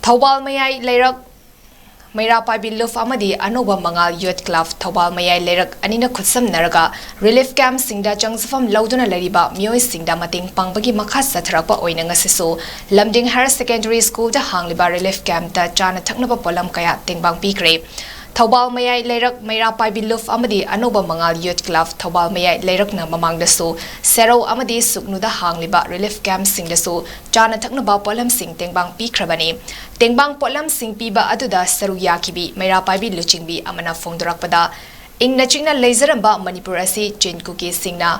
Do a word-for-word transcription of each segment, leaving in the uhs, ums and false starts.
ꯊꯧꯕꯥꯜ ꯃꯌꯥꯏ ꯂꯩꯔꯛ ꯃꯩꯔꯥ ꯄꯥꯏꯕꯤ ꯂꯨꯞ ꯑꯃꯗꯤ ꯑꯅꯧꯕ ꯃꯉꯥꯜ ꯌꯨꯠ ꯀ꯭ꯂꯕ ꯊꯧꯕꯥꯜ ꯃꯌꯥꯏ ꯂꯩꯔꯛ ꯑꯅꯤꯅ ꯈꯨꯠꯁꯝꯅꯔꯒ ꯔꯤꯂꯤꯐ ꯀꯦꯝꯞꯁꯤꯡꯗ ꯆꯪꯖꯐꯝ ꯂꯧꯗꯨꯅ ꯂꯩꯔꯤꯕ ꯃꯤꯑꯣꯏꯁꯤꯡꯗ ꯃꯇꯦꯡ ꯄꯥꯡꯕꯒꯤ ꯃꯈꯥ ꯆꯠꯊꯔꯛꯄ ꯑꯣꯏꯅ ꯉꯁꯤꯁꯨ ꯂꯝꯗꯤꯡ ꯍꯥꯌꯔ ꯁꯦꯀꯦꯟꯗꯔꯤ ꯁ꯭ꯀꯨꯜꯗ ꯍꯥꯡꯂꯤꯕ ꯔꯤꯂꯤꯐ ꯀꯦꯝꯞꯇ ꯆꯥꯅ ꯊꯛꯅꯕ ꯄꯣꯠꯂꯝ ꯀꯌꯥ ꯇꯦꯡꯕꯥꯡ ꯄꯤꯈ꯭ꯔꯦ꯫ ꯊꯧꯕꯥꯜ ꯃꯌꯥꯏ ꯂꯩꯔꯛ ꯃꯩꯔꯥ ꯄꯥꯏꯕꯤ ꯂꯨꯞ ꯑꯃꯗꯤ ꯑꯅꯧꯕ ꯃꯉꯥꯜ ꯌꯨꯠ ꯀ꯭ꯂꯕ ꯊꯧꯕꯥꯜ ꯃꯌꯥꯏ ꯂꯩꯔꯛꯅ ꯃꯃꯥꯡꯗꯁꯨ ꯁꯦꯔꯧ ꯑꯃꯗꯤ ꯁꯨꯛꯅꯨꯗ ꯍꯥꯡꯂꯤꯕ ꯔꯤꯂꯤꯐ ꯀꯦꯝꯞꯁꯤꯡꯗꯁꯨ ꯆꯥꯅ ꯊꯛꯅꯕ ꯄꯣꯠꯂꯝꯁꯤꯡ ꯇꯦꯡꯕꯥꯡ ꯄꯤꯈ꯭ꯔꯕꯅꯤ꯫ ꯇꯦꯡꯕꯥꯡ ꯄꯣꯠꯂꯝꯁꯤꯡ ꯄꯤꯕ ꯑꯗꯨꯗ ꯁꯔꯨꯛ ꯌꯥꯈꯤꯕꯤ ꯃꯩꯔꯥ ꯄꯥꯏꯕꯤ ꯂꯨꯆꯤꯡꯕꯤ ꯑꯃꯅ ꯐꯣꯡꯗꯣꯔꯛꯄꯗ, ꯏꯪꯅ ꯆꯤꯛꯅ ꯂꯩꯖꯔꯝꯕ ꯃꯅꯤꯄꯨꯔ ꯑꯁꯤ ꯆꯤꯟ ꯀꯨꯀꯤꯁꯤꯡꯅ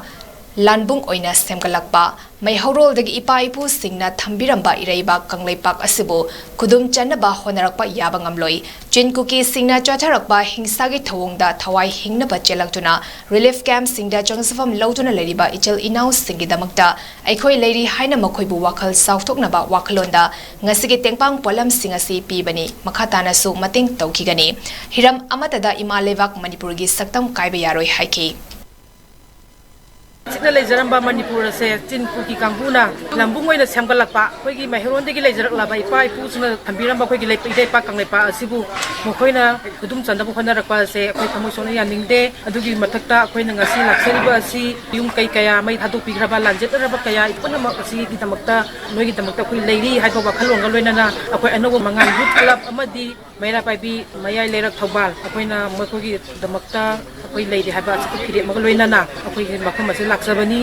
ꯂꯥꯟꯕꯨꯡ ꯑꯣꯏꯅ ꯁꯦꯝꯒꯠꯂꯛꯄ, ꯃꯩꯍꯧꯔꯣꯜꯗꯒꯤ ꯏꯄꯥ ꯏꯄꯨꯁꯤꯡꯅ ꯊꯝꯕꯤꯔꯝꯕ ꯏꯔꯩꯕꯥꯛ ꯀꯪꯂꯩꯄꯥꯛ ꯑꯁꯤꯕꯨ ꯈꯨꯗꯨꯝ ꯆꯟꯅꯕ ꯍꯣꯠꯅꯔꯛꯄ ꯌꯥꯕ ꯉꯝꯂꯣꯏ꯫ ꯆꯤꯟ ꯀꯨꯀꯤꯁꯤꯡꯅ ꯆꯠꯊꯔꯛꯄ ꯍꯤꯡꯁꯥꯒꯤ ꯊꯧꯑꯣꯡꯗ ꯊꯋꯥꯏ ꯍꯤꯡꯅꯕ ꯆꯦꯜꯂꯛꯇꯨꯅ ꯔꯤꯂꯤꯐ ꯀꯦꯝꯞꯁꯤꯡꯗ ꯆꯪꯖꯐꯝ ꯂꯧꯗꯨꯅ ꯂꯩꯔꯤꯕ ꯏꯆꯤꯜ ꯏꯅꯥꯎꯁꯤꯡꯒꯤꯗꯃꯛꯇ ꯑꯩꯈꯣꯏ ꯂꯩꯔꯤ ꯍꯥꯏꯅ ꯃꯈꯣꯏꯕꯨ ꯋꯥꯈꯜ ꯆꯥꯎꯊꯣꯛꯅꯕ ꯋꯥꯈꯜꯂꯣꯟꯗ ꯉꯁꯤꯒꯤ ꯇꯦꯡꯄꯥꯡ ꯄꯣꯠꯂꯝꯁꯤꯡ ꯑꯁꯤ ꯄꯤꯕꯅꯤ꯫ ꯃꯈꯥ ꯇꯥꯅꯁꯨ ꯃꯇꯦꯡ ꯇꯧꯈꯤꯒꯅꯤ꯫ ꯍꯤꯔꯝ ꯑꯃꯠꯇꯗ ꯏꯃꯥ ꯂꯩꯕꯥꯛ ꯃꯅꯤꯄꯨꯔꯒꯤ ꯁꯛꯇꯝ ꯀꯥꯏꯕ ꯌꯥꯔꯣꯏ ꯍꯥꯏꯈꯤ꯫ ꯆꯤꯛꯅ ꯂꯩꯖꯔꯝꯕ ꯃꯅꯤꯄꯨꯔ ꯑꯁꯦ ꯆꯤꯟ ꯀꯨꯀꯤ ꯀꯥꯡꯕꯨꯅ ꯂꯝꯕꯨꯡ ꯑꯣꯏꯅ ꯁꯦꯝꯒꯠꯂꯛꯄ, ꯑꯩꯈꯣꯏꯒꯤ ꯃꯩꯍꯧꯔꯣꯟꯗꯒꯤ ꯂꯩꯖꯔꯛꯂꯕ ꯏꯄꯥ ꯏꯄꯨꯁꯤꯡꯅ ꯊꯝꯕꯤꯔꯝꯕ ꯑꯩꯈꯣꯏꯒꯤ ꯂꯩꯄ-, ꯏꯔꯩꯄꯥꯛ ꯀꯪꯂꯩꯄꯥꯛ ꯑꯁꯤꯕꯨ ꯃꯈꯣꯏꯅ ꯈꯨꯗꯨꯝ ꯆꯟꯅꯕ ꯍꯣꯠꯅꯔꯛꯄ ꯑꯁꯦ ꯑꯩꯈꯣꯏ ꯊꯃꯣꯏ ꯁꯣꯛꯅ ꯌꯥꯅꯤꯡꯗꯦ꯫ ꯑꯗꯨꯒꯤ ꯃꯊꯛꯇ ꯑꯩꯈꯣꯏꯅ ꯉꯁꯤ ꯂꯥꯛꯆꯔꯤꯕ ꯑꯁꯤ ꯌꯨꯝ ꯀꯩ ꯀꯌꯥ ꯃꯩ ꯊꯥꯗꯣꯛꯄꯤꯈ꯭ꯔꯕ, ꯂꯥꯟꯖꯦꯠꯅꯔꯕ ꯀꯌꯥ ꯄꯨꯝꯅꯃꯛ ꯑꯁꯤꯒꯤꯗꯃꯛꯇ, ꯅꯣꯏꯒꯤꯗꯃꯛꯇ ꯑꯩꯈꯣꯏ ꯂꯩꯔꯤ ꯍꯥꯏꯕ ꯋꯥꯈꯜꯂꯣꯟꯒ ꯂꯣꯏꯅꯅ ꯑꯩꯈꯣꯏ ꯑꯅꯧꯕ ꯃꯉꯥꯜ ꯌꯨꯠ ꯀ꯭ꯂꯕ ꯑꯃꯗꯤ ꯃꯩꯔꯥ ꯄꯥꯏꯕꯤ ꯃꯌꯥꯏ ꯂꯩꯔꯛ ꯊꯧꯕꯥꯜ, ꯑꯩꯈꯣꯏꯅ ꯃꯈꯣꯏꯒꯤꯗꯃꯛꯇ ꯑꯩꯈꯣꯏ ꯂꯩꯔꯤ ꯍꯥꯏꯕ ꯑꯁꯤꯒꯤ ꯐꯤꯔꯦꯞ ꯑꯃꯒ ꯂꯣꯏꯅꯅ ꯑꯩꯈꯣꯏꯒꯤ ꯃꯐꯝ ꯑꯁꯤꯗ ꯂꯥꯛꯆꯕꯅꯤ꯫